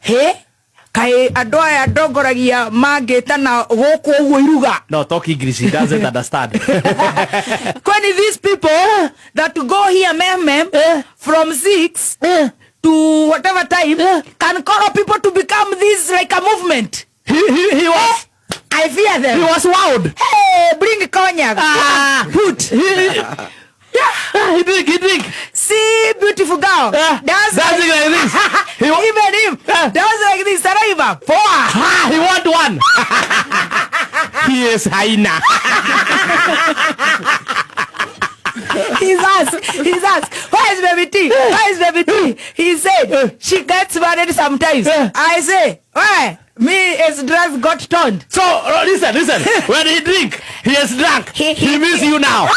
He kaĩ andũ aya ndongoragia mangĩtana gũkũ ũguo iruga. No, talk English, he doesn't understand. Kwani these people that go here mem from 6 to whatever time can call people to become this like a movement. He was I fear them. He was wowed. Hey, bring cognac. Ah. Put. Yeah. He drink, he drink. See, beautiful girl. Dance dancing like this. Even him. Dance like this. Saraiva. Four. Ah, he want one. He is hyena. He's asked. He's asked. Where is baby T? Where is baby T? He said she gets married sometimes. I say, why? Me his dress got turned. So listen, listen. When he drink, he is drunk. He miss you now.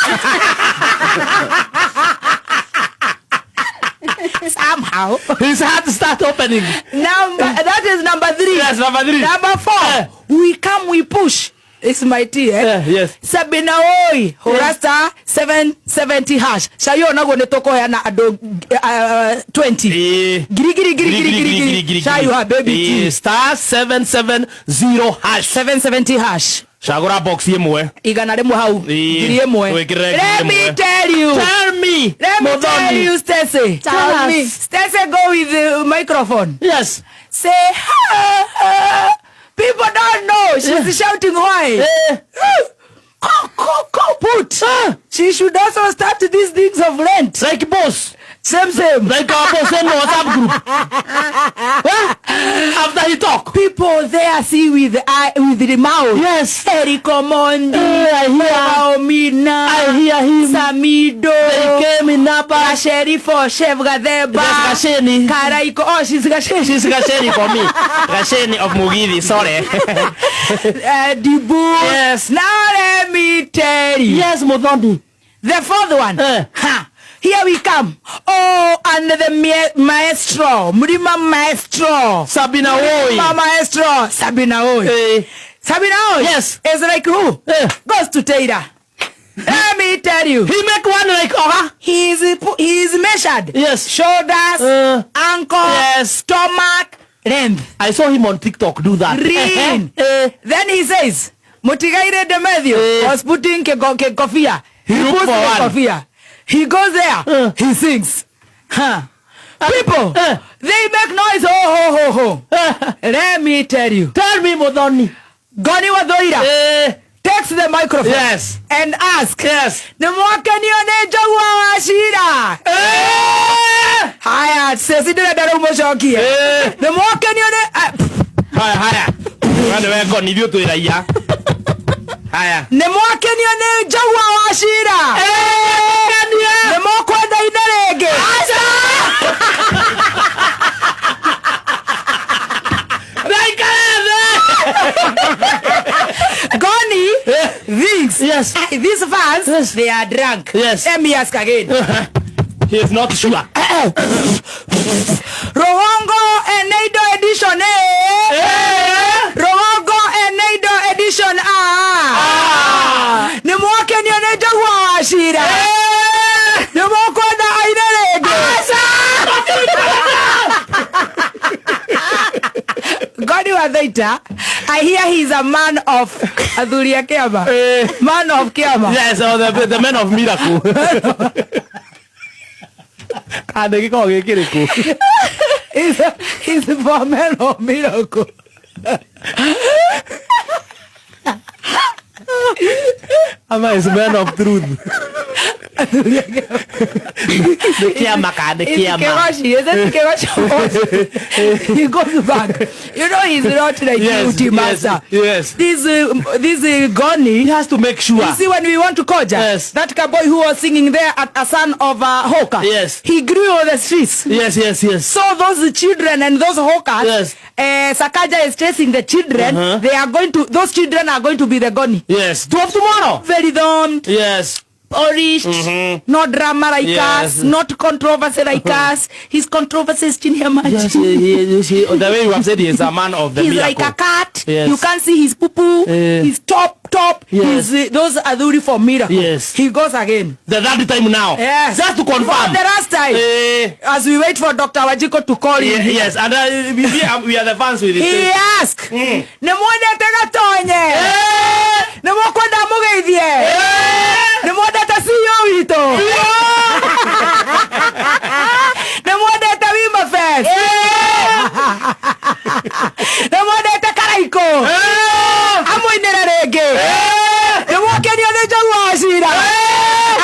Somehow his heart start opening. Number, that is number 3. Yes, number 3. Number 4. We come, we push. It's my tea, eh? Yes. Sabina oi, hurasta 770 hash. Sayo nago ne toko ya na ado 20. Giri giri giri giri giri giri. Shayo ha baby tea. Star 770 hash. 770 hash. Shagura box imwe. Igana rimwe hau. Ngiri imwe. Let me tell you. Tell me. Let me tell you, Stacy. Tell me. Stacy, go with the microphone. Yes. Say ha, ha. People don't know. She's shouting why. Go, go, go, put. She should also start these things of rent. Like boss. Same, same. Like our boss in WhatsApp group. After he talk. People there see with the eye, with the mouth. Yes. Eric Omondi. I hear. Omina. I hear him. Samido. They came in Napa. Sheriff Chef Gadeba. That's Gasheni. Karaiko. Oh, she's Gasheni. She's Gasheni for me. Gasheni of Mugidi. Sorry. Dibu. Yes. Now let me tell you. Yes, Muthoni. The fourth one. Ha. Here we come. Oh, and the maestro. Mrima maestro. Sabina Oi. Mrima maestro. Sabina Oi. Hey. Sabina Oi. Yes. Is like who? Goes to Taylor. Let me tell you. He make one like Oga. He's measured. Yes. Shoulders, ankle, yes. Stomach, length. I saw him on TikTok do that. Rin. Then he says, Mutigaire Demetrio was putting kofia. He puts for one. Kofia. He goes there. He sings. Huh. People, they make noise. Oh, ho, ho, ho. Let me tell you. Tell me, Muthoni. Goni Wathoira takes the microphone. Yes. And asks. Yes. Nimwakenio ni Njogwa wa Cira. Haya, sisi ndĩrenda rĩu mũcokie. Nimwakenio ni Haya, haya. Wewe we Goni ithuĩ twĩ raia. Haya. Nimwakenio ni Njogwa wa Cira. Nĩmũkwenda ine rĩngĩ. Goni thinks yes. These fans, yes. They are drunk. Yes. Let me ask again. He is not sure. Rohongo and Naido edition, eh? Rohongo and Naido edition, ah. Nimwakenio ni Njogwa wa Cira. Nimũkwenda aine rĩngĩ. Goni Wathoita, I hear he's a man of athuri a kĩama. Man of kĩama. Yes, the man of miracle. Kana gĩkoragwo gĩ kĩrĩkũ? He's a man of miracle. Ama is man of truth. Nĩ kĩama kana nĩ kĩama? Is it Kegoshi? He goes back. You know he's not like yes, duty master. Yes. This Goni. He has to make sure. You see, when we want to koja, yes. That boy who was singing there at a son of a hawker. Yes. He grew on the streets. Yes, yes, yes. So those children and those hawkers. Yes. Sakaja is chasing the children. They are going to. Those children are going to be the Goni. Yes. 12 tomorrow. Very dumb. Yes. Polished, no drama like Yes. us, not controversy like us. His controversy is chini ya maji. Yes, the way you have said, he is a man of the He's miracle. like a cat. Yes. You can't see his poo poo. Eh. His top top. Yes. His those adhuri for miracle. Yes. He goes again. The third time now. Yes. Just to confirm. For the last time. Eh, As we wait for Dr. Wajiko to call him. Yes, and we are the fans with He it. asked, nĩ mwendete gatonye? Nĩ mũkwenda mũgeithie? Nĩ mwendete CEO witũ? Nĩ mwendete Wima Fest? Nĩ mwendete Karaikũ? Amũinĩre rĩngĩ? Nĩ mwakenio nĩ Njogu wa Cira?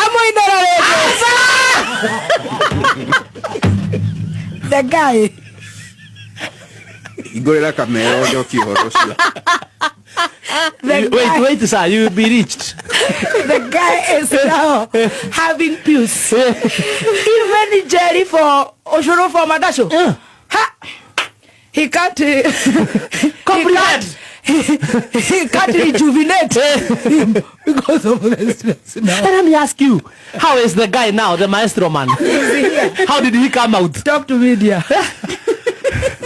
Amũinĩre rĩngĩ? The guy. Hingũrĩra kamero njoki ũhoro ũcio. The Wait, guy. wait, sir, you will be reached. The guy is now having pills. Even Jerry for Oshoro for Madasho. Yeah. Ha! He can't Comprehend. He can't rejuvenate him because of the stress now. And let me ask you, how is the guy now, the maestro man? How did he come out? Talk to media.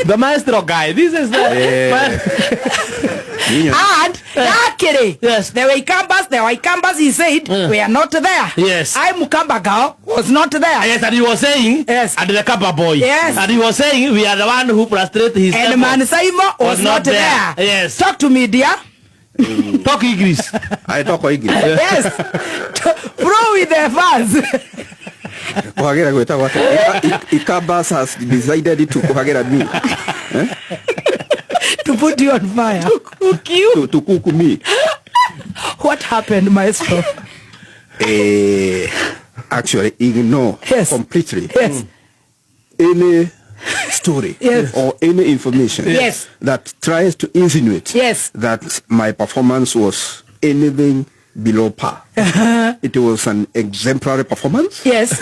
The maestro guy. This is the Niño. And Nakere, Yes. The Waikambas, he said, we are not there. Yes. I Mukamba girl was not there. Yes, and he was saying, Yes. and the Kaba boy. Yes. And he was saying, we are the one who frustrate his And effort. Man Saimo was not there. Yes. Talk to media. Talk English. I talk English. Yes. Pro with the fans. Kuhagira gwĩtagwo atĩa? Ikambas has decided to kuhagira me. To put you on fire. To cook you. To cook me. What happened, maestro? Actually ignore Yes. completely Yes. any story Yes. or any information Yes. that tries to insinuate Yes. that my performance was anything below par. It was an exemplary performance. Yes.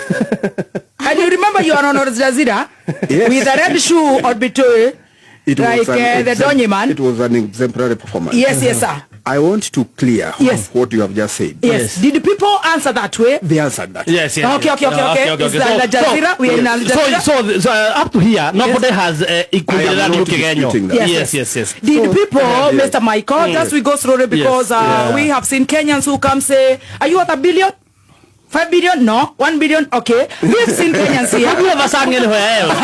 And you remember you are on Al Jazeera Yes. with a red shoe on between, It like was an the Donny man. It was an exemplary performance. Yes, sir. I want to clear Yes. what you have just said. Yes. Yes. Did people answer that way? They answered that. Yes. Okay. It's Al Jazeera. We are in Al Jazeera. So, up to here, nobody has I am not disputing that. Yes. Did people, Yes. Mr. Michael, just we go slowly because we have seen Kenyans who come say, are you at 1 billion? 5 billion? No. 1 billion? Okay. We've seen Kenyans here. Have you ever sung anywhere else?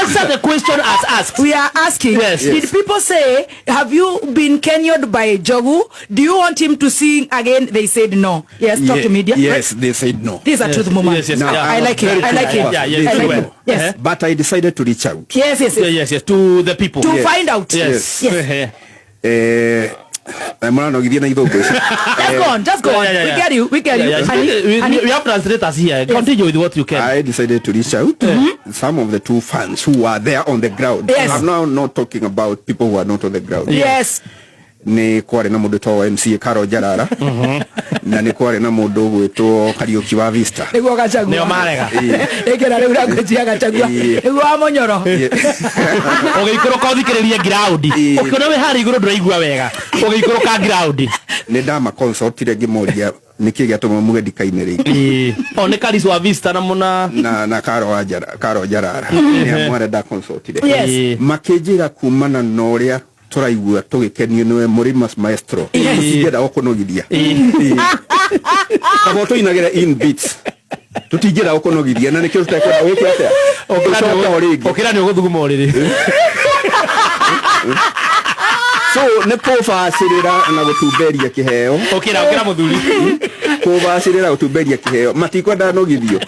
Answer the question as asked. We are asking, Yes. did people say, have you been kenyored by Jogu? Do you want him to sing again? They said no. Yes, talk to media. Yes, they said no. This is a truth moment. Yes. Now, I like it. very I like it. Yeah, yes, I like well. it. Yes. But I decided to reach out. Yes. Yes, to the people. To Yes. find out. Yes. Yes. Mũranogithia na ithũngũ ici. Just go on. Just go on. Yeah. We get you. We get you. Yeah. And We have translators here. Continue with what you can. I decided to reach out. Some of the two fans who were there on the ground. Yes. I'm now not talking about people who are not on the ground. Yes. Nĩ kwarĩ na mũndũ twa MCA Karo Njarara na nĩ kwarĩ na mũndũ ũgwĩtwo Kariũki wa Vista. Nĩguo Gachagua. Nĩo marega. Ĩkĩra rĩu rangũci ya Gachagua. Nĩguo wa Mũnyoro. Ũgĩikũrũka ũthikĩrĩrie ground. Ũkĩona wĩ harĩa igũrũ ndũraigua wega. Ũgĩikũrũka ground. Nĩ ndamaconsultire ngĩmoria nĩkĩ gĩatũma muge ndikaine rĩngĩ. O nĩ Karis wa Vista na mũna Na Karo Njarara nĩ amwe arĩa ndaconsultire. Yes. Makĩnjĩra kumana na ũrĩa tũraigua tũgĩkenio nĩwe mũrĩma maestro, tũtingĩenda gũkũnogithia. Kaba tũinagĩra in beats, tũtingĩenda gũkũnogithia na nĩkĩo tũtekwenda wĩke atĩa, ũcoke o rĩngĩ. Ũkĩra nĩ ũgũthuguma ũrĩrĩ. So nĩ kũbacĩrĩra na gũtumberia kĩheo. Ũkĩra, ũkĩra mũthuri. Kũbacĩrĩra gũtumberia kĩheo, matikwenda nogithio.